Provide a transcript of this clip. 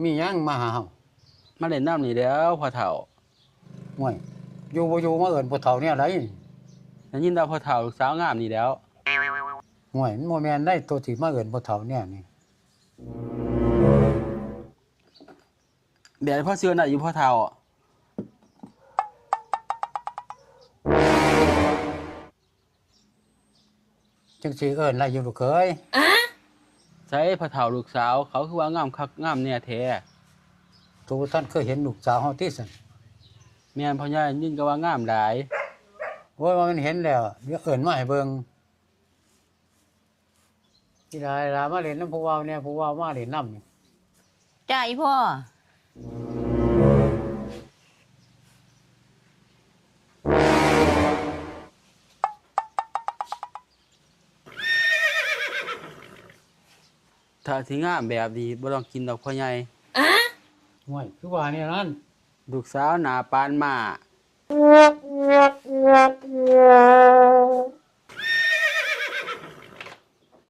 ມີຫຍັງມາຫາເຮົາ? ມາຫຼິ້ນນຳນີ້ແຫຼ້ວພໍ່ເຖົ້າ. ໂອ້ຍ ຢູ່ບໍ່ຢູ່ມາເອີ້ນພໍ່ເຖົ້າແນວໃດ? ໄດ້ຍິນວ່າພໍ່ເຖົ້າລູກສາວງາມນີ້ແຫຼ້ວ. ໂອ້ຍ ມັນບໍ່ແມ່ນໃດ ໂຕຊິມາເອີ້ນພໍ່ເຖົ້າແນວນີ້. ແບບນີ້ພໍຊິເອີ້ນໄດ້ຢູ່ພໍ່ເຖົ້າ? ຈັ່ງຊິເອີ້ນໄດ້ຢູ່ລູກເອີຍ. ໃສພໍ່ເຖົ້າລູກສາວເຂົາຄືວ່າງາມຄັກງາມແນ່ແທ້? ໂຕບໍ່ທັນເຄີຍເຫັນລູກສາວເຮົາຕິຊັ້ນ? ແມ່ນພໍ່ໃຫຍ່ ຍິນກໍວ່າງາມຫຼາຍ. ໂອ້ຍ ວ່າມັນເຫັນແລ້ວ ດຽວເອີ້ນມາໃຫ້ເບິ່ງ. ອີຫຼາ ອີຫຼາ ມາຫຼິ້ນນຳຜູ້ເວົ້າແດ່ ຜູ້ເວົ້າມາຫຼິ້ນນຳ. ຈ້າ ອີ່ພໍ່. ຖ້າຊິງາມແບບນີ້ບໍ່ຕ້ອງກິນດອກພໍ່ໃຫຍ່. ໂອ້ຍ ຄືວ່າແນວນັ້ນ? ລູກສາວໜ້າປານມ້າ.